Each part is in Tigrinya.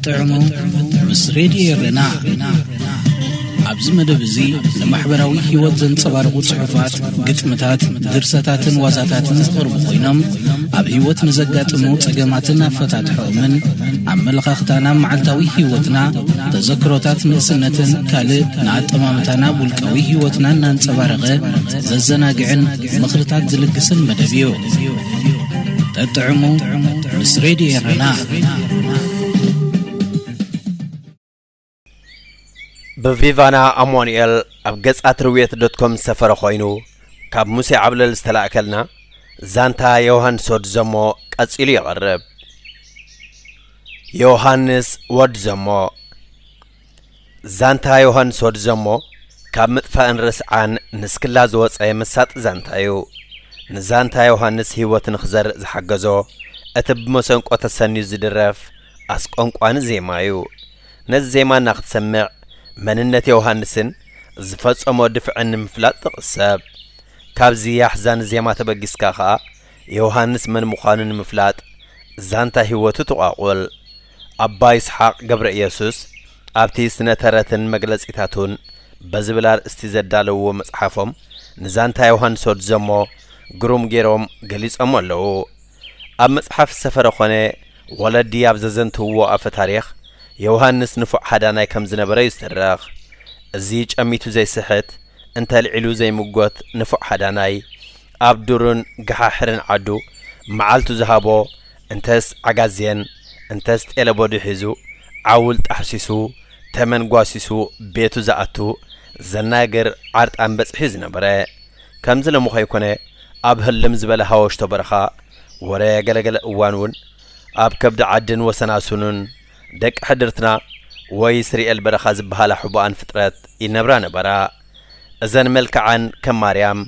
ጥዕሙ ምስ ሬድዮ ኤረና። ኣብዚ መደብ እዚ ንማሕበራዊ ህይወት ዘንጸባርቑ ጽሑፋት፣ ግጥምታት፣ ድርሰታትን ዋዛታትን ዝቐርቡ ኮይኖም፣ ኣብ ህይወት ንዘጋጥሙ ጸገማትን ኣፈታትሖኦምን፣ ኣመለኻኽታና፣ መዓልታዊ ህይወትና፣ ተዘክሮታት ንእስነትን ካልእ ንኣጠማምታና ውልቃዊ ህይወትና እናንጸባረቐ ዘዘናግዕን ምኽርታት ዝልግስን መደብ እዩ። ጠጥዕሙ ምስ ሬድዮ ኤረና። ብቪቫና ኣማኑኤል ኣብ ገጻት ርውየት ዶት ኮም ዝሰፈረ ኮይኑ፣ ካብ ሙሴ ዓብለል ዝተላእከልና ዛንታ ዮሃንስ ወዲ ዘሞ ቀጺሉ ይቐርብ። ዮሃንስ ወዲ ዘሞ። ዛንታ ዮሃንስ ወዲ ዘሞ ካብ ምጥፋእን ርስዓን ንስክላ ዝወጸ መሳጢ ዛንታ እዩ። ንዛንታ ዮሃንስ ህይወት ንኽዘርእ ዝሓገዞ፣ እቲ ብመሰንቆ ተሰንዩ ዝድረፍ ኣስቆንቋኒ ዜማ እዩ። ነዚ ዜማ እናኽትሰምዕ፣ መንነት ዮሃንስን ዝፈጸሞ ድፍዕን ንምፍላጥ ትቕሰብ። ካብዚ ኣሕዛኒ ዜማ ተበጊስካ ኸኣ፣ ዮሃንስ መን ምዃኑ ንምፍላጥ ዛንታ ህይወቱ ትቋቁል። ኣባ ይስሓቅ ገብረኢየሱስ ኣብቲ ስነ ተረትን መግለጺታቱን በዝብል ኣርእስቲ ዘዳለውዎ መጽሓፎም፣ ንዛንታ ዮሃንስ ወዲ ዘሞ ግሩም ገይሮም ገሊጾሞ ኣለዉ። ኣብ መጽሓፍ ዝሰፈረ ኾነ፣ ወለዲ ኣብ ዘዘንትውዎ ኣፈ ታሪኽ፣ ዮሃንስ ንፉዕ ሃዳናይ ከም ዝነበረ እዩ ዝተረኽ። እዚ ጨሚቱ ዘይስሕት፣ እንተልዒሉ ዘይምጎት ንፉዕ ሃዳናይ፣ ኣብ ዱርን ገሓሕርን ዓዱ መዓልቱ ዝሃቦ፣ እንተስ ዓጋዜን፣ እንተስ ጤለቦዱ ሒዙ፣ ዓውል ጣሕሲሱ፣ ተመን ጓሲሱ ቤቱ ዝኣቱ፣ ዘናግር ዓርጣን በጽሒ ዝነበረ። ከምዚ ሎሚ ከይኮነ፣ ኣብ ህልም ዝበለ ሃወሽቶ በረኻ፣ ወረ ገለገለ እዋን እውን፣ ኣብ ከብዲ ዓድን ወሰናስኑን፣ ደቂ ሕድርትና ወይ ስርኤል በረኻ ዝበሃላ ሕቡኣን ፍጥረት ይነብራ ነበራ። እዘን መልክዓን ከም ማርያም፣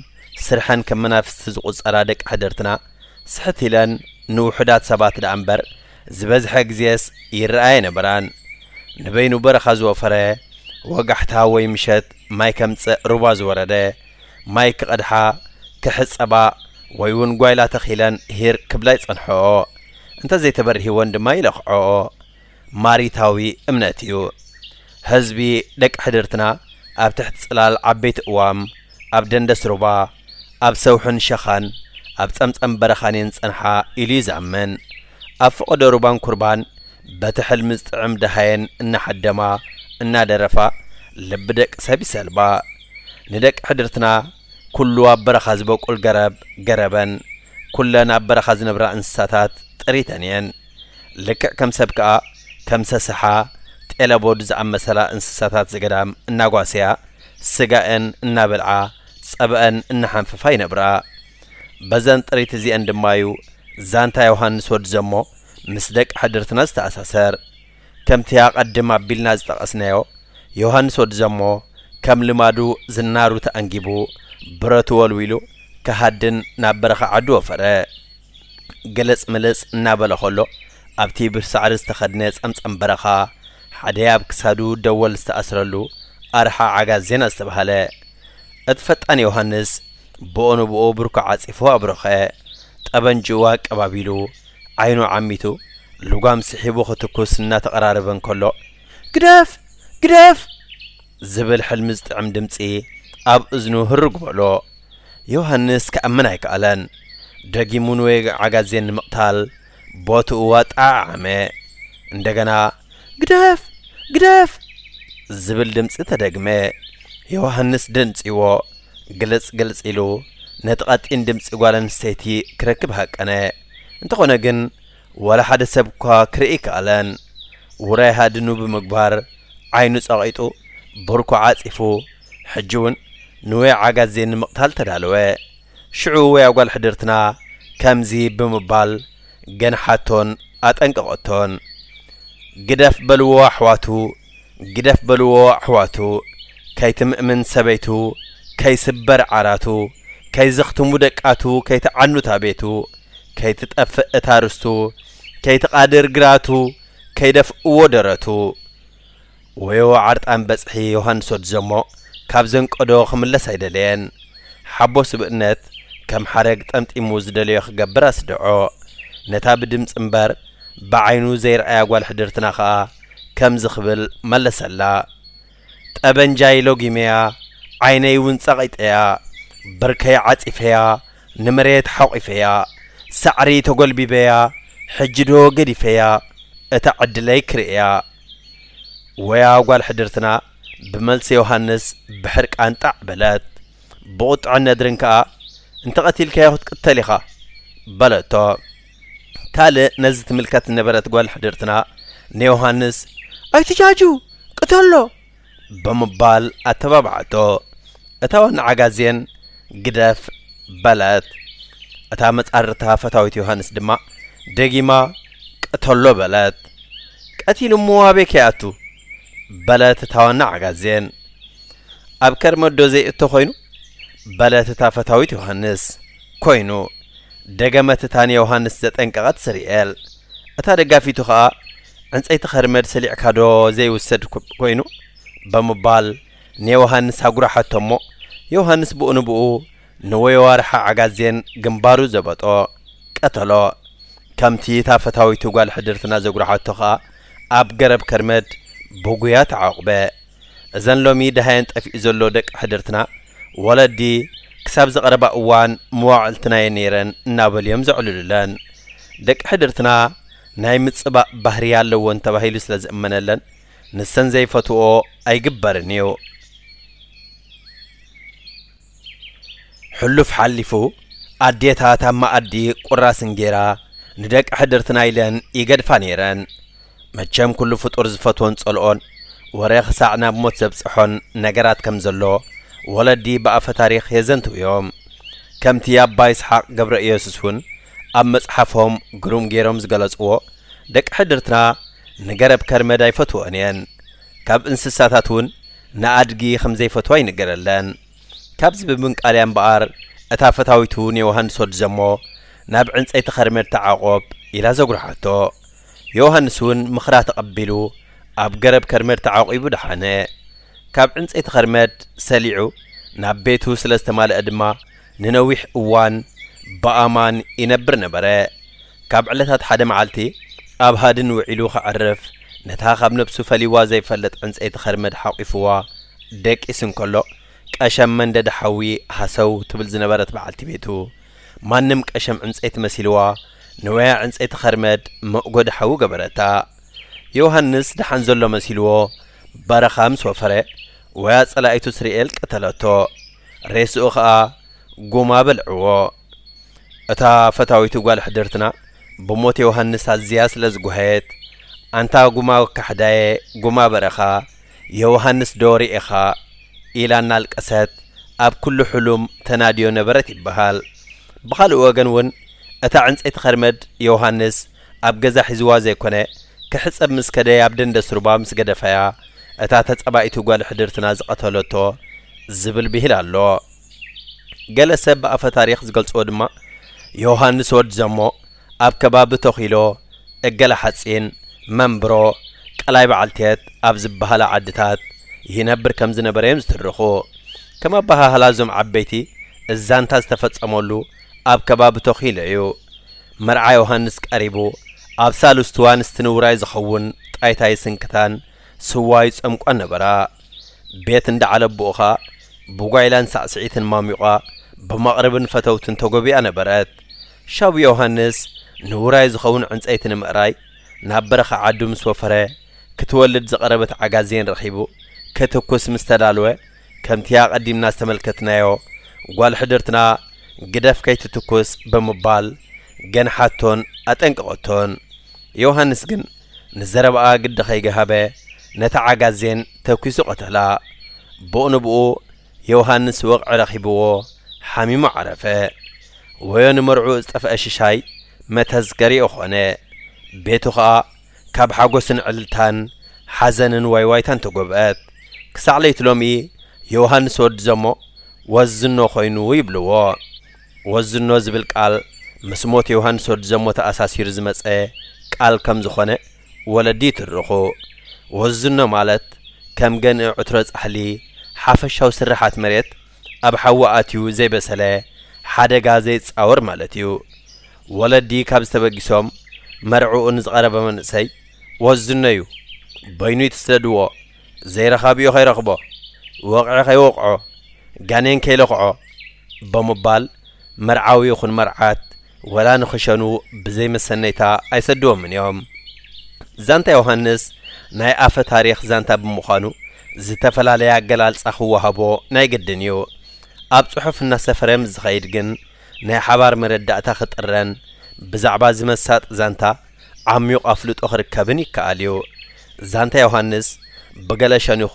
ስርሐን ከም መናፍስቲ ዝቑጸራ ደቂ ሕድርትና፣ ስሕት ኢለን ንውሑዳት ሰባት ደኣ እምበር፣ ዝበዝሐ ግዜስ ይረኣያ ኣይነበራን። ንበይኑ በረኻ ዝወፈረ፣ ወጋሕታ ወይ ምሸት ማይ ከምጽእ ሩባ ዝወረደ፣ ማይ ክቐድሓ፣ ክሕጸባ፣ ወይ እውን ጓይላ ተኺለን ሂር ክብላ ይጸንሕኦ። እንተ ዘይተበርሂወን ድማ ይለኽዕኦ። ማሪታዊ እምነት እዩ። ህዝቢ ደቂ ሕድርትና ኣብ ትሕቲ ጽላል ዓበይቲ እዋም፣ ኣብ ደንደስ ሩባ፣ ኣብ ሰውሕን ሸኻን፣ ኣብ ጸምጸም በረኻን እየን ዝጸንሓ ኢሉ እዩ ዝኣምን። ኣብ ፈቐዶ ሩባን ኩርባን በቲ ሕልሚ ዝጥዕም ደሃየን እናሓደማ፣ እናደረፋ፣ ልቢ ደቂ ሰብ ይሰልባ። ንደቂ ሕድርትና ኩሉ ኣብ በረኻ ዝበቁል ገረብ ገረበን፣ ኩለን ኣብ በረኻ ዝነብራ እንስሳታት ጥሪተን እየን። ልክዕ ከም ሰብ ከኣ፣ ከም ሰሰሓ፣ ጤለቦድ ዝኣመሰላ እንስሳታት ዘገዳም እናጓሰያ፣ ስጋኤን እናበልዓ፣ ጸባኤን እናሓንፈፋ ይነብራ። በዘን ጥሪት እዚኤን ድማ እዩ ዛንታ ዮሃንስ ወዲ ዘሞ ምስ ደቂ ሕድርትና ዝተኣሳሰር። ከምቲ ኣቐድም ኣቢልና ዝጠቐስናዮ፣ ዮሃንስ ወዲ ዘሞ ከም ልማዱ ዝናሩ ተኣንጊቡ፣ ብረቱ ወልዊሉ፣ ክሃድን ናብ በረኻ ዓዱ ወፈረ። ግልጽ ምልጽ እናበለ ኸሎ፣ ኣብቲ ብሳዕሪ ዝተኸድነ ጸምጸም በረኻ፣ ሓደ ኣብ ክሳዱ ደወል ዝተኣስረሉ ኣርሓ ዓጋዜን ኣስተብሃለ። እቲ ፈጣን ዮሃንስ ብኡ ንብኡ ብርኮ ዓጺፉ ኣብረኸ። ጠበንጅኡ ኣቀባቢሉ፣ ዓይኑ ዓሚቱ፣ ልጓም ስሒቡ ክትኩስ እናተቐራረበ እንከሎ፣ "ግደፍ! ግደፍ!" ዝብል ሕልሚ ዝጥዕም ድምጺ ኣብ እዝኑ ህርግ በሎ። ዮሃንስ ክኣምን ኣይከኣለን። ደጊሙ ንወይ ዓጋዜን ንምቕታል ቦትኡ ኣጠዓዓመ። እንደገና፣ "ግደፍ! ግደፍ!" ዝብል ድምጺ ተደግመ። ዮሃንስ ደንጺዎ፣ ግልጽ ግልጽ ኢሉ ነቲ ቀጢን ድምጺ ጓል ኣንስተይቲ ክረክብ ሃቀነ። እንተኾነ ግን፣ ዋላ ሓደ ሰብ እኳ ክርኢ ኣይከኣለን። ውራይ ሃድኑ ብምግባር፣ ዓይኑ ጸቒጡ፣ ብርኮ ዓጺፉ፣ ሕጂ እውን ንወይ ዓጋዜን ንምቕታል ተዳለወ። ሽዑ ወያ ጓል ሕድርትና ከምዚ ብምባል ገንሓቶን ኣጠንቀቐቶን። "ግደፍ በልዎ ኣሕዋቱ፣ ግደፍ በልዎ ኣሕዋቱ፣ ከይትምእምን ሰበይቱ፣ ከይስበር ዓራቱ፣ ከይዘኽትሙ ደቃቱ፣ ከይትዓኑ እታ ቤቱ፣ ከይትጠፍእ እታ ርስቱ፣ ከይትቓድር ግራቱ፣ ከይደፍእዎ ደረቱ።" ወዮ ዓርጣን በጽሒ ዮሃንስ ወዲ ዘሞ ካብ ዘንቀዶ ክምለስ ኣይደለየን። ሓቦ ስብእነት ከም ሓረግ ጠምጢሙ ዝደለዮ ክገብር ኣስደዖ። ነታ ብድምጺ እምበር ብዓይኑ ዘይረኣያ ጓል ሕድርትና ኸኣ ከምዚ ክብል መለሰላ። ጠበንጃይ ሎጊመያ፣ ዓይነይ እውን ጸቒጠያ፣ ብርከይ ዓጺፈያ፣ ንመሬት ሓቑፈያ፣ ሳዕሪ ተጎልቢበያ፣ ሕጂ ዶ ገዲፈያ፣ እታ ዕድለይ ክርእያ። ወያ ጓል ሕድርትና ብመልሲ ዮሃንስ ብሕርቃን ጣዕ በለት። ብቑጥዐን ነድርን ከኣ፣ "እንተ ቀቲልካዮ ክትቅተል ኢኻ" በለቶ። ካልእ ነዚ ትምልከት ዝነበረት ጓል ሕድርትና ንዮሃንስ፣ "ኣይትጃጁ፣ ቅተሎ!" ብምባል ኣተባብዓቶ። እታ ዋና ዓጋዜን፣ "ግደፍ!" በለት። እታ መጻርርታ ፈታዊት ዮሃንስ ድማ ደጊማ፣ "ቅተሎ!" በለት። "ቀቲሉ እሞ ኣበይ ከይኣቱ?" በለት እታ ዋና ዓጋዜን። "ኣብ ከርመዶ ዘይእቶ ኮይኑ?" በለት እታ ፈታዊት ዮሃንስ። "ኮይኑ!" ደገመት እታ ንዮሃንስ ዘጠንቀቐት ስርኤል። እታ ደጋፊቱ ኸኣ፣ "ዕንጸይቲ ኸርመድ ሰሊዕካዶ ዘይውሰድ ኮ-፣ ኮይኑ?" ብምባል ንዮሃንስ ኣጉራሓቶ እሞ፣ ዮሃንስ ብኡ ንብኡ ንወይዋርሓ ዓጋዜን ግንባሩ ዘበጦ፣ ቀተሎ። ከምቲ እታ ፈታዊቱ ጓል ሕድርትና ዘጉራሓቶ ኸኣ፣ ኣብ ገረብ ከርመድ ብጉያ ተዓቑበ። እዘን ሎሚ ደሃየን ጠፊኡ ዘሎ ደቂ ሕድርትና፣ ወለዲ ክሳብ ዝቐረባ እዋን መዋዕልትና እየን ነይረን እናበሉ እዮም ዘዕልሉለን። ደቂ ሕድርትና ናይ ምጽባእ ባህሪ ኣለወን ተባሂሉ ስለ ዝእመነለን፣ ንሰን ዘይፈትዎ ኣይግበርን እዩ። ሕሉፍ ሓሊፉ፣ ኣዴታት ኣብ መኣዲ ቁራስ እንጌራ ንደቂ ሕድርትና ኢለን ይገድፋ ነይረን። መቸም ኩሉ ፍጡር ዝፈትዎን ጸልኦን ወረ ክሳዕ ናብ ሞት ዘብጽሖን ነገራት ከም ዘሎ ወለዲ ብኣፈ ታሪኽ የዘንትዉ እዮም። ከምቲ ኣባ ይስሓቅ ገብረ ኢየሱስ እውን ኣብ መጽሓፎም ግሩም ገይሮም ዝገለጽዎ፣ ደቂ ሕድርትና ንገረብ ከርመድ ኣይፈትወን እየን። ካብ እንስሳታት እውን ንኣድጊ ከም ዘይፈትዋ ይንገረለን። ካብዚ ብምንቃል እያ እምበኣር እታ ፈታዊቱ ንዮሃንስ ወዲ ዘሞ ናብ ዕንጸይቲ ከርመድ ተዓቖብ ኢላ ዘጉርሓቶ። ዮሃንስ እውን ምኽራ ተቐቢሉ ኣብ ገረብ ከርመድ ተዓቂቡ ደሓነ። ካብ ዕንጸይቲ ከርመድ ሰሊዑ ናብ ቤቱ ስለ ዝተማልአ ድማ ንነዊሕ እዋን ብኣማን ይነብር ነበረ። ካብ ዕለታት ሓደ መዓልቲ ኣብ ሃድን ውዒሉ ከዕርፍ፣ ነታ ካብ ነብሱ ፈሊዋ ዘይፈልጥ ዕንጸይቲ ከርመድ ሓቂፍዋ ደቂስ እንከሎ፣ ቀሸም መንደዲ ሓዊ ሃሰው ትብል ዝነበረት በዓልቲ ቤቱ፣ ማንም ቀሸም ዕንጸይቲ መሲልዋ፣ ንወያ ዕንጸይቲ ከርመድ መእጎዲ ሓዊ ገበረታ። ዮሃንስ ደሓን ዘሎ መሲልዎ፣ በረኻ ምስ ወፈረ፣ ወያ ጸላኢቱ እስራኤል ቀተለቶ። ሬስኡ ኸኣ ጉማ በልዕዎ። እታ ፈታዊቱ ጓል ሕድርትና ብሞት ዮሃንስ ኣዝያ ስለ ዝጓሃየት፣ "ኣንታ ጉማ ካሕዳየ፣ ጉማ በረኻ፣ ዮሃንስ ዶ ርኢኻ?" ኢላ እናልቀሰት ኣብ ኩሉ ሕሉም ተናድዮ ነበረት ይበሃል። ብኻልእ ወገን እውን እታ ዕንጸይቲ ኸርመድ ዮሃንስ ኣብ ገዛ ሒዝዋ ዘይኮነ፣ ክሕጸብ ምስ ከደ ኣብ ደንደስ ሩባ ምስ ገደፋያ፣ እታ ተጸባኢቱ ጓል ሕድርትና ዝቐተለቶ ዝብል ብሂል ኣሎ። ገለ ሰብ ብኣፈ ታሪኽ ዝገልጽዎ ድማ፣ ዮሃንስ ወዲ ዘሞ ኣብ ከባቢ ተኺሎ፣ እገለ ሓጺን፣ መንብሮ፣ ቀላይ በዓልቴት ኣብ ዝበሃላ ዓድታት ይነብር ከም ዝነበረ እዮም ዝትርኹ። ከም ኣበሃህላ እዞም ዓበይቲ፣ እዚ ዛንታ ዝተፈጸመሉ ኣብ ከባቢ ተኺሎ እዩ። መርዓ ዮሃንስ ቀሪቡ፣ ኣብ ሳልስቱ ኣንስቲ ንውራይ ዝኸውን ጣይታ ይስንክታን ስዋ ይጸምቋን ነበራ። ቤት እንዳ ዓለቦኡ ኸኣ ብጓይላን ሳዕስዒትን ማሚቋ ብመቕርብን ፈተውትን ተጎቢኣ ነበረት። ሻቡ ዮሃንስ ንውራይ ዝኸውን ዕንጸይቲ ንምእራይ ናብ በረኻ ዓዱ ምስ ወፈረ፣ ክትወልድ ዝቐረበት ዓጋዜን ረኺቡ ክትኩስ ምስ ተዳለወ፣ ከምቲ ኣቐዲምና ዝተመልከትናዮ፣ ጓል ሕድርትና "ግደፍ ከይትትኩስ" ብምባል ገንሓቶን ኣጠንቀቐቶን። ዮሃንስ ግን ንዘረባኣ ግዲ ከይገሃበ ነታ ዓጋዜን ተኲሱ ቀተላ። ብኡ ንብኡ ዮሃንስ ወቕዒ ረኺብዎ ሓሚሙ ዓረፈ። ወዮ ንመርዑ ዝጠፍአ ሽሻይ መተዝከሪኡ ኾነ። ቤቱ ኸኣ ካብ ሓጎስን ዕልልታን ሓዘንን ዋይዋይታን ተጎብአት። ክሳዕ ለይቲ ሎሚ ዮሃንስ ወዲ ዘሞ ወዝኖ ኮይኑ ይብልዎ። ወዝኖ ዝብል ቃል ምስ ሞት ዮሃንስ ወዲ ዘሞ ተኣሳሲሩ ዝመጸ ቃል ከም ዝኾነ ወለዲ ይትርኹ። ወዝኖ ማለት ከም ገንኢ ዕትሮ ጻሕሊ፣ ሓፈሻዊ ስርሓት መሬት ኣብ ሓዊ ኣትዩ ዘይበሰለ ሓደጋ ዘይጻወር ማለት እዩ። ወለዲ ካብዚ ተበጊሶም መርዕኡ ንዝቐረበ መንእሰይ ወዝኖ እዩ፣ በይኑ ይትስደድዎ፣ ዘይረኻቢኡ ከይረኽቦ፣ ወቕዒ ከይወቕዖ፣ ጋኔን ከይለኽዖ ብምባል መርዓዊ ይኹን መርዓት ወላ ንኽሸኑ ብዘይ መሰነይታ ኣይሰድዎምን እዮም። ዛንታ ዮሃንስ ናይ ኣፈ ታሪኽ ዛንታ ብምዃኑ ዝተፈላለየ ኣገላልጻ ክወሃቦ ናይ ግድን እዩ። ኣብ ጽሑፍ እናሰፈረ ምስ ዝኸይድ ግን ናይ ሓባር መረዳእታ ክጥረን ብዛዕባ ዝመሳጥ ዛንታ ዓሚቕ ኣፍልጦ ክርከብን ይከኣል እዩ። ዛንታ ዮሃንስ ብገለ ሸኒኹ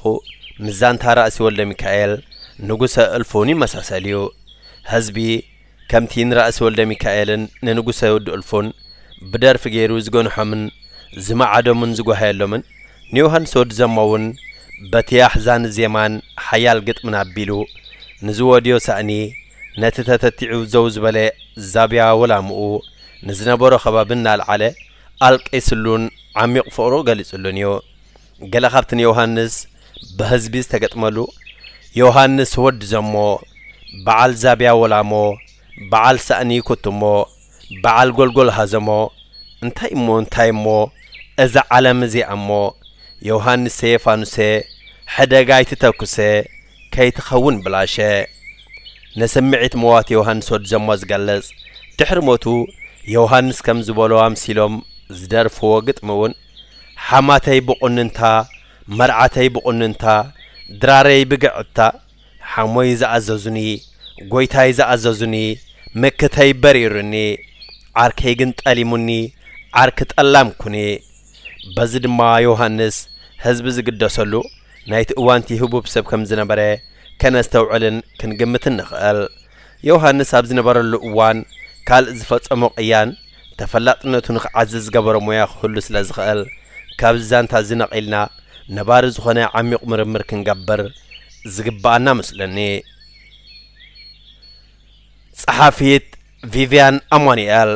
ምስ ዛንታ ራእሲ ወልደ ሚካኤል ንጉሰ እልፉን ይመሳሰል እዩ። ህዝቢ ከምቲ ንራእሲ ወልደ ሚካኤልን ንንጉሰ ወዲ እልፉን ብደርፊ ገይሩ ዝገንሖምን ዝመዓዶምን ዝጓሃየሎምን ንዮሃንስ ወዲ ዘሞ እውን በቲ ኣሕዛን ዜማን ሓያል ግጥምን ኣቢሉ ንዝወድዮ ሳእኒ ነቲ ተተቲዑ ዘው ዝበለ ዛብያ ወላምኡ ንዝነበሮ ከባቢ እናልዓለ ኣልቂስሉን ዓሚቕ ፍቕሩ ገሊጽሉን እዩ። ገለ ካብቲ ንዮሃንስ ብህዝቢ ዝተገጥመሉ፣ ዮሃንስ ወዲ ዘሞ፣ በዓል ዛብያ ወላሞ፣ በዓል ሳእኒ ኩትሞ፣ በዓል ጎልጎል ሃዘሞ፣ እንታይ እሞ እንታይ እሞ እዛ ዓለም እዚኣ እሞ፣ ዮሃንሰ ፋኑሰ፣ ሕደጋ ኣይትተኩሰ፣ ከይትኸውን ብላሸ። ንስምዒት መዋቲ ዮሃንስ ወዲ ዘሞ ዝገልጽ፣ ድሕሪ ሞቱ ዮሃንስ ከም ዝበሎ ኣምሲሎም ዝደርፍዎ ግጥሚ እውን፣ ሓማተይ ብቑንንታ፣ መርዓተይ ብቑንንታ፣ ድራረይ ብግዕታ፣ ሓሞይ ዝኣዘዙኒ፣ ጎይታይ ዝኣዘዙኒ፣ ምክተይ በሪሩኒ፣ ዓርከይ ግን ጠሊሙኒ፣ ዓርኪ ጠላም ኩኒ። በዚ ድማ ዮሃንስ ህዝቢ ዝግደሰሉ ናይቲ እዋንቲ ህቡብ ሰብ ከም ዝነበረ ከነስተውዕልን ክንግምትን ንኽእል። ዮሃንስ ኣብ ዝነበረሉ እዋን ካልእ ዝፈጸሞ ቅያን ተፈላጥነቱ ንኽዓዝዝ ዝገበሮ ሞያ ክህሉ ስለ ዝኽእል፣ ካብዚ ዛንታ እዚ ነቒልና ነባሪ ዝኾነ ዓሚቕ ምርምር ክንገብር ዝግብኣና መስለኒ። ጸሓፊት ቪቪያን ኣማኑኤል።